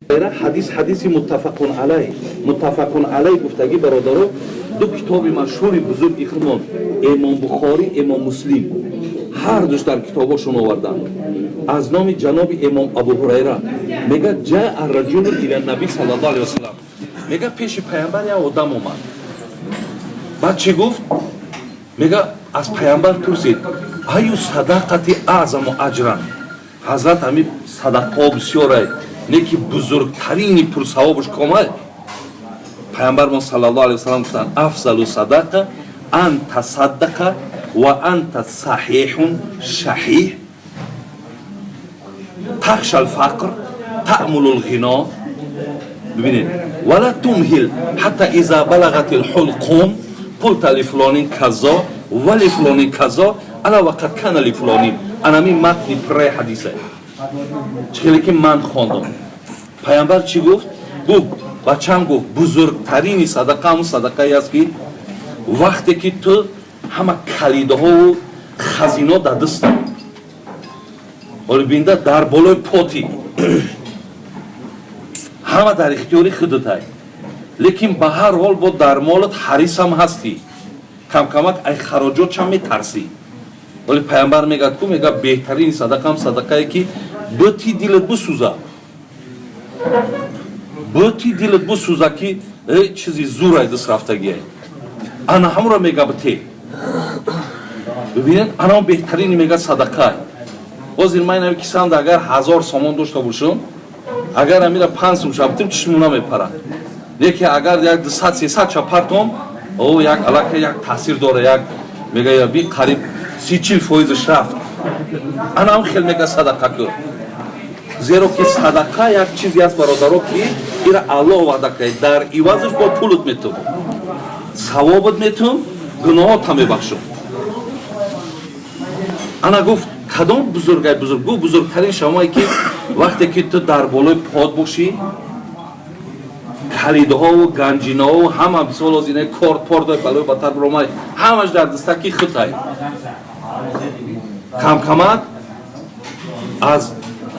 Ҳадис ҳадиси муттафақун алай, муттафақун алай гуфтагӣ, бародаро, ду китоби машҳури бузурги худмон, Имом Бухорӣ, Имом Муслим, ҳар душ дар китобошон оварданд. Аз номи ҷаноби имом Абу Ҳурайра мега: جاء رجل إلى النبي صلى الله عليه وسلم. Мега, пеши паямбар як одам омад. Баъд чӣ гуфт? Мега, аз паямбар пурсид: أي الصدقة أعظم أجرا. Ҳазрат, ҳами садақаҳо бисёрай, не ки бузургтарини пурсавобуш комай? Паямбармон صلى الله عليه وسلم гуфтанд: أفضل الصدقة أن تصدق وأنت صحيح شحيح تخشى الفقر تأمل الغنى. ببینید، ولا تمهل حتى إذا بلغت الحلقوم قلت لفلان كذا ولفلان كذا ألا وقد كان لفلان. Анами матни пурраи ҳадисе чӣ хеле ки ман хондам. Паямбар чӣ гуфт? Гуфт: бачам, гуфт, бузургтарини садақа ҳамун садақае аст, ки вақте ки ту ҳама калидаҳову хазино дар дастат, ҳоли бинда, дар болои поти, ҳама дар ихтиёри худутай, лекин ба ҳар ҳол бо дар молат ҳарисам ҳастӣ, камкамак ай хароҷотшам метарсӣ. Вале паямбар мегӯяд ку, мега, беҳтарини садақаам садақае ки бити дилат бисӯза, бити дилат бисӯза, ки чизи зурай даст рафтагие, ана ҳамуро мега бите. Бибинед, ана беҳтарини, мега, садақай. Ҳозир ман инами кисанда агар 1000 сомон дошта бошам, агар амира 5 сум шабтим, чишму намепарад. Лекин агар як 200, 300 чапартом, о, як аллакай як таъсир дора, як мега, би қариб 30-40 фоизаш рафт. Анам хел, мега, садақа кӯ, зеро ки садақа як чизе аст, бародаро, ки ира Аллоҳ ваъда кард: дар ивазаш бо пулут метум, савобат метум, гуноҳота мебахшум. Ана гуфт: кадом бузургай бузург? Гуфт: бузургтарин шамое ки вақте ки ту дар болои под бошӣ, калидҳову ганҷинаҳову ҳама, мисол, озина корт пордой балои батар биромай, ҳамаш дар дастаки хутай, камкамак аз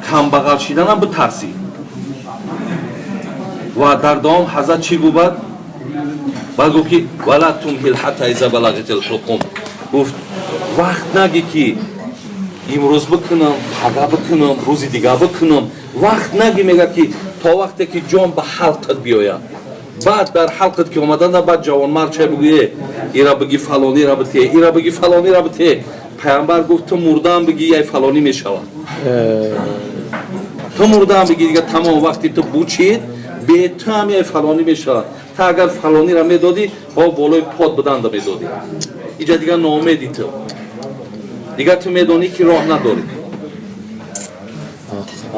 камбағал шиданам битарсӣ. Ва дар давом ҳазрат чӣ гӯбад? Баъд гуфт ки ولا تمهل حتى إذا بلغت الحلقوم. Гуфт: вақт наги, ки имрӯз бикунам, пага бикунам, рӯзи дигар бикунам. Вақт наги, мега, ки то вақте ки ҷон ба ҳалқат биёяд. Баъд дар ҳалқат ки омаданда, баъд ҷавонмард чай бигӯе: ира биги фалонира бите, ира биги фалонира бите. Паямбар гуфт: ту мурдаам биги, яй фалонӣ мешавад. Ту мурдаам биги, дига тамом, вақти ту бучид, бе ту ҳам яй фалонӣ мешавад. Та агар фалонира медодӣ, ҳо болои под буданда медодӣ. Иҷа дига ноумеди ту, дигар ту медонӣ, ки роҳ надорӣ.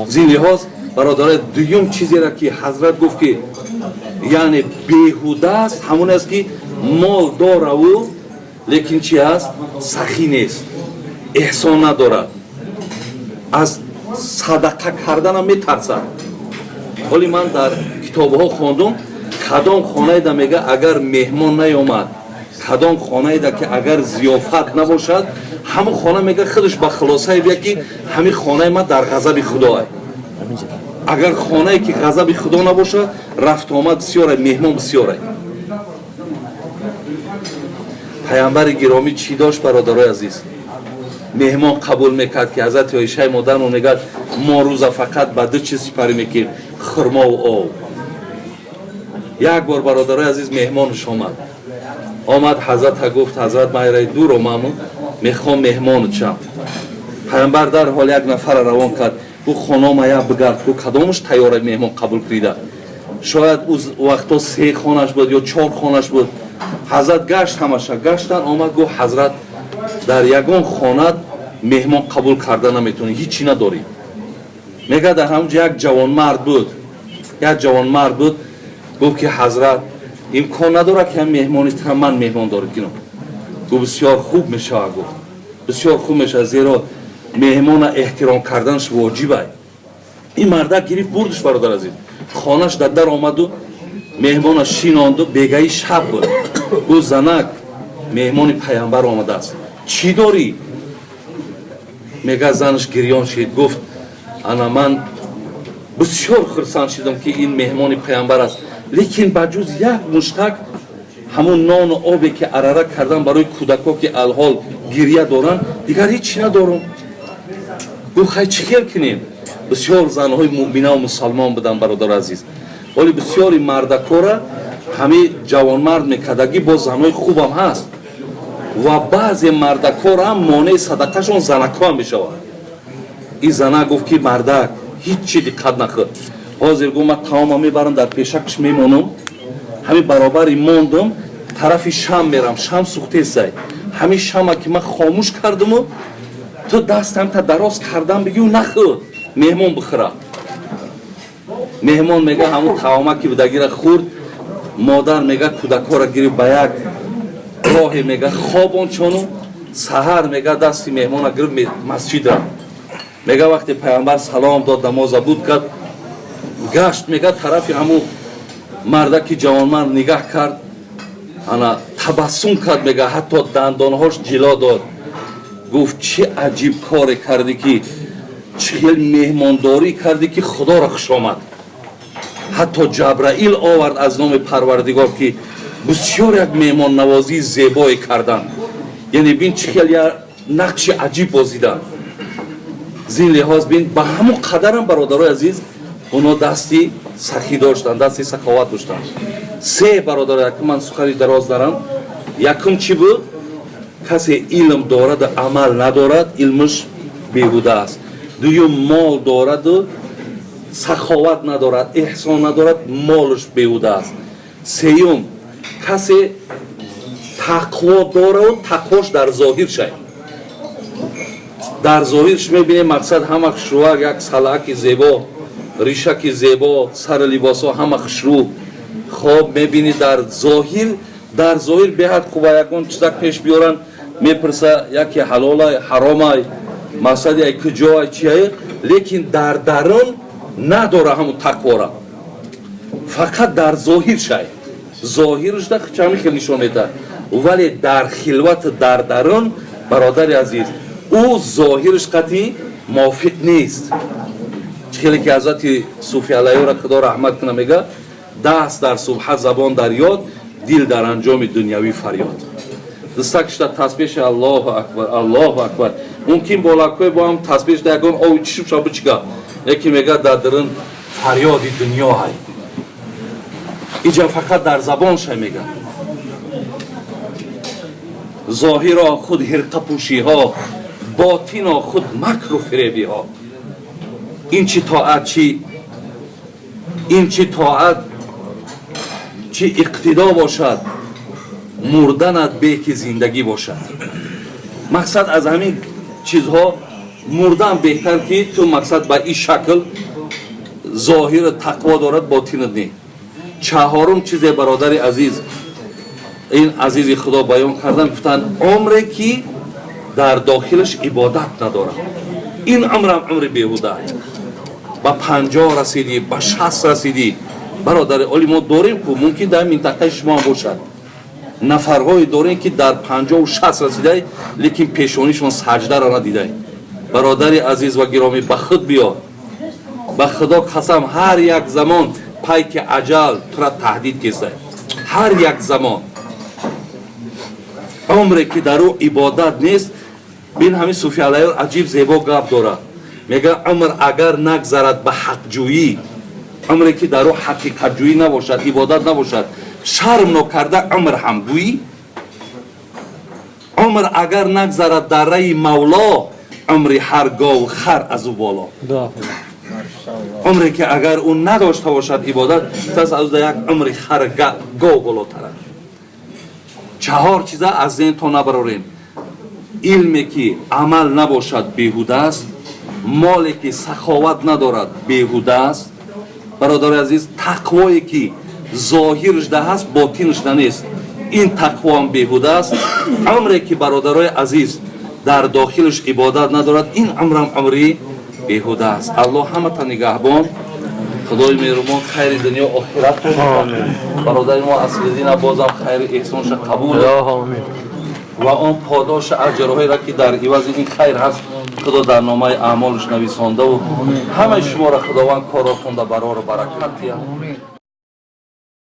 Зин лиҳоз, бародаре, дуюм чизеро ки ҳазрат гуфт, ки яъне беҳуда аст, ҳамон аст, ки мол дораву, лекин чи аст? Сахӣ нест, эҳсон надорад, аз садақа карданам метарсад. Ҳоли ман дар китобҳо хондум, кадом хонаеда, мега, агар меҳмон наёмад, кадом хонаеда ки агар зиёфат набошад, ҳамон хона, мега, худаш ба хулосае бия, ки ҳамин хонаи ман дар ғазаби худоа. Агар хонае ки ғазаби худо набошад, рафтуомад бисёре, меҳмон бисёре. Паямбари гиромӣ чӣ дошт, бародарои азиз? Меҳмон қабул мекард, ки ҳазрати Оишаи модармон мегӯяд: мо рӯза фақат ба ду чиз сипарӣ мекунем: хурмову об. Як бор, бародарои азиз, меҳмонаш омад. Омад, ҳазрата гуфт: ҳазрат, майраи дур омаму мехоҳам меҳмонат шам. Паямбар дар ҳол як нафара равон кард, гуфт: хонома як бигард, гуфт, кадомаш тайёра меҳмон қабул кирида. Шояд ӯ вақто се хонаш буд ё чор хонаш буд. Ҳазрат гашт, ҳамаша гаштан, омад, гуфт: ҳазрат, дар ягон хонат меҳмон қабул карда наметавонӣ, ҳичи надорӣ. Мега, дар ҳамонҷо як ҷавонмард буд, як ҷавонмард буд. Гуфт ки ҳазрат, имкон надорад, ки ҳам меҳмони тра ман меҳмондорӣ кунам? Гуфт: бисёр хуб мешавад. Гуфт: бисёр хуб мешавад, зеро меҳмона эҳтиром карданаш воҷибай. Ин мардак гирифт, бурдиш, бародар азиз, хонаш дар дар омаду меҳмона шинонду. Бегаи шаб буд. Гуфт: занак, меҳмони паямбар омадааст, чӣ дорӣ? Мега, занаш гирён шид, гуфт: ана ман Бисёр хурсанд шудам, ки ин меҳмони паямбар аст, лекин ба ҷуз як муштак ҳамун нону обе, ки арара кардан барои кӯдако, ки алҳол гирья доранд, дигар ҳеҷ чӣ надорум. Гуфт: «Хай, чӣ хел кунем?» Бисёр занҳои муъминаву мусалмон буданд, бародари азиз. Вале бисёри мардакора ҳамин ҷавонмард мекардагӣ, бо занҳои хубам ҳаст, ва баъзе мардакорам монеи садақашон занакҳоам мешавад. Ин зана гуфт, ки мардак, ҳеҷ чи диққат нахӯр, ҳозир, гуфт, ман таома мебарам, дар пешакш мемонам, ҳамин баробари мондум, тарафи шам мерам, шам сӯхтесай, ҳамин шама ки ман хомӯш кардуму ту дастам та дароз кардан бигӯ, нахӯр, меҳмон бихӯра. Меҳмон, мега, ҳамун таома ки будагира хӯрд. Модар, мега, кӯдакҳоро гирифт, ба як роҳе, мега, хобончону саҳар, мега, дасти меҳмона гирифт, масҷид рафт. Мега, вақте паямбар салом дод, намоза буд кард, гашт, мега, тарафи ҳамун мардаки ҷавонмард нигаҳ кард, ана табассум кард, мега, ҳатто дандонҳош ҷило дод. Гуфт: «Чӣ аҷиб коре кардӣ, ки чӣ хел меҳмондорӣ кардӣ, ки Худоро хуш омад, ҳатто Ҷабраил овард аз номи Парвардигор, ки бисёр як меҳмоннавозии зебое карданд». Яъне бин, чӣ хел як нақши аҷиб бозиданд. Зин лиҳоз, бин, ба ҳамон қадарам, бародарои азиз, оно дасти сахӣ доштанд, дасти саховат доштанд. Се бародар, якум, ман сухани дароз дарам. Якум чӣ буд? Касе илм дораду амал надорад, илмаш беҳуда аст. Дуюм, мол дораду саховат надорад, эҳсон надорад, молаш беҳуда аст. Сеюм, касе тақво дораду тақвош дар зоҳир шай, дар зоҳирш мебинем, мақсад, ҳама хушрӯак, як салааки зебо, ришаки зебо, сари либосҳо ҳама хушрӯ. Хоб, мебинӣ, дар зоҳир беҳад хуба. Ягон чизак пеш биёранд, мепурса, яке ҳалолай, ҳаромай, мақсади ай куҷоай, чиай, лекин дар дарун надора ҳамун тақвора, фақат дар зоҳир шай, зоҳирашда чами хел нишон медиҳад, вале дар хилват, дар дарун, бародари азиз, ӯ зоҳираш қатъи мувофиқ нест. Чӣ хеле ки ҳазрати Суфи Алайёра Худо раҳмат куна, мега: «Даст дар субҳа, забон дар ёд, дил дар анҷоми дунявӣ фарёд». Дастакшда тасбеҳ, Аллоҳу акбар, Аллоҳу акбар, мумкин болакҳои бо ҳам тасбеҳшда ягон ови чишм бичига, лекин, мега, дар дарун фарёди дунё ҳай, иҷа фақат дар забон ша. Мега: «Зоҳиро худ ҳирқапӯшиҳо, ботино худ макру фиребиҳо». Ин чи тоат, чи ин чи тоат, чи иқтидо бошад, мурданат бе ки зиндагӣ бошад. Мақсад, аз ҳамин чизҳо мурдан беҳтар, ки ту, мақсад, ба ин шакл зоҳири тақво дорад, ботинат не. Чаҳорум чизе, бародари азиз, ин азизи Худо баён кардан, гуфтанд: умре ки дар дохилаш ибодат надорад, ин умрам умри беҳуда. Ба 50 расидӣ, ба 60 расидӣ, бародари оли, мо дорем ку, мумкин дар минтақаи шумо ҳам бошад, нафарҳое дорем, ки дар 50-у 60 расидай, лекин пешонишон саҷдаро надидай. Бародари азиз ва гиромӣ, ба худ биё. Ба Худо қасам, ҳар як замон пайки аҷал тура таҳдид кесай, ҳар як замон. Умре ки дар ӯ ибодат нест, бин, ҳамин Суфи Алайёр аҷиб зебо гап дорад, мега: «Умр агар нагзарад ба ҳақҷӯӣ», умре ки дар ӯ ҳақиқатҷӯӣ набошад, ибодат набошад, «шарм нокарда умр ҳамгӯӣ. Умр агар нагзарад дар раи Мавло, умри ҳар гов хар аз ӯ боло». Умре ки агар ӯ надошта бошад ибодат, пас аз як умри хар, гов болотар аст. Чаҳор чиза аз зеҳнтон набарорем: илме ки амал набошад, беҳуда аст; моле ки саховат надорад, беҳуда аст; бародари азиз, тақвое ки зоҳираш да ҳаст, ботинаш да нест, ин тақвоам беҳуда аст; умре ки, бародарои азиз, дар дохилаш ибодат надорад, ин умрам умри беҳуда аст. Аллоҳ ҳамата нигаҳбон, Худои меҳрубон хайри дунё охират. Бародари мо Аслиддина бозам хайри эҳсонша қабул ва он подошу аҷрҳоеро, ки дар ивази ин хайр ҳаст. Худо дар номаи аъмолаш нависондаву ҳамаи шуморо Худованд коротонда барору баракат диҳад.